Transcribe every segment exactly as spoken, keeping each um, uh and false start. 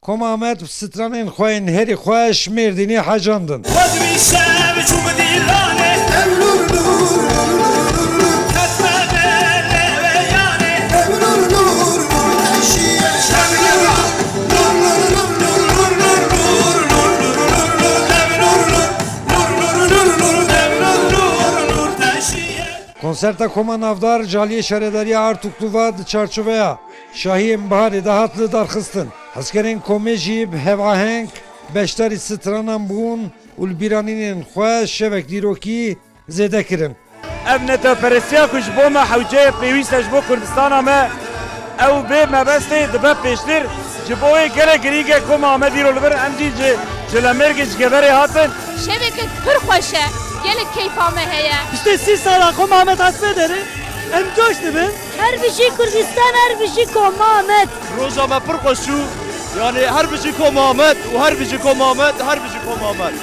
Koma Amed bi stranên xwe yên herî xweş Mêrdînê hecandin. Konserta Koma Navdar ji aliyê Şaredariya Artuklu ve di çarçoveya Şahiyên Biharê de hat lidarxistin. Hizkerên komê jî bi hevaheng beşdarî stranan bûn û li bîranînên xwe şevek dîrokî zêde kirin. Ev netewperestiya ku ji bo me hewceyê pêwîst e ji bo Kurdistana me, ew bê mebestê dibe pêştir. Ji bo wê gelek girîng e ku me Amed îro li vir em jî ji Colemêrgê ji Geverê hatin. Şeveke pir xweş e, gelek keyfa me heye. Piştê sî sala ku me Amed hat vê derê, em coş dibin. Her bijî Kurdistan, her bijî Koma Amed. Roja me pir xweş û, yanî her bijî Koma Amed û her bijî Koma Amed, her bijî Koma Amed.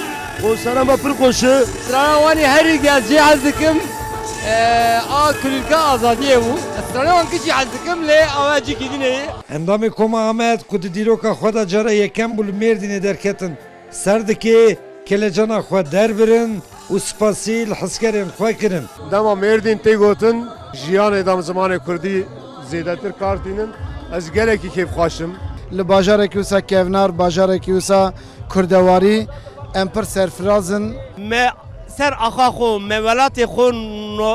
Konsera me pir xweş e. Strana wan ê herî gel jê hez dikim. Ee, a kulîlka azadiyê bû. Strana wan kişî hez dikim lê awa cîkî din ê. Endamê Koma Amed ku di dîroka xwe de cara yekem bû li Mêrdînê derketin, ser dike kelecana xwe derbirin û spasî li hizkerên xwe kirin. Dema Mêrdîn tê gotin, jiyanê de em zimanê kurdî zêdetir kar tînin. Ez gelekî kêfxweş im. Li bajarekî wisa kevnar, bajarekî wisa kurdewarî, em pir serfiraz in. Me ser axa xwe, me welatê xwe no,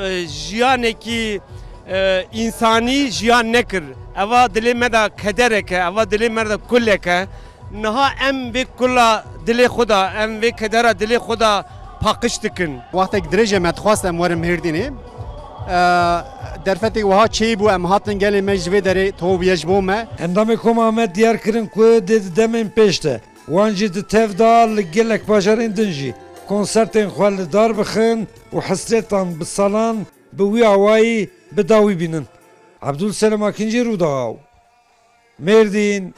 e, jiyanekî, e, însanî jiyan nekir. Eva dilê me de kederek e, eva dilê me de kulek e. Niha em vê kula dilê xwe de, em vê kedera dilê xwe de paqij dikin. Wextek dirêj e me dixwest em werin Mêrdînê. E, derfetê wiha çêbû, em hatin gelê me ji vê derê tov bûye ji bo me. Endamê Koma Amed diyar kirin ku dê di demên pêş de wan jî di tev de li gelek bajarên din jî konsertên xwe li dar bixin û hesretan bi salan bi wî awayî bi dawî bînin. Ebdulselam Akincî, Rûdaw, Mêrdîn.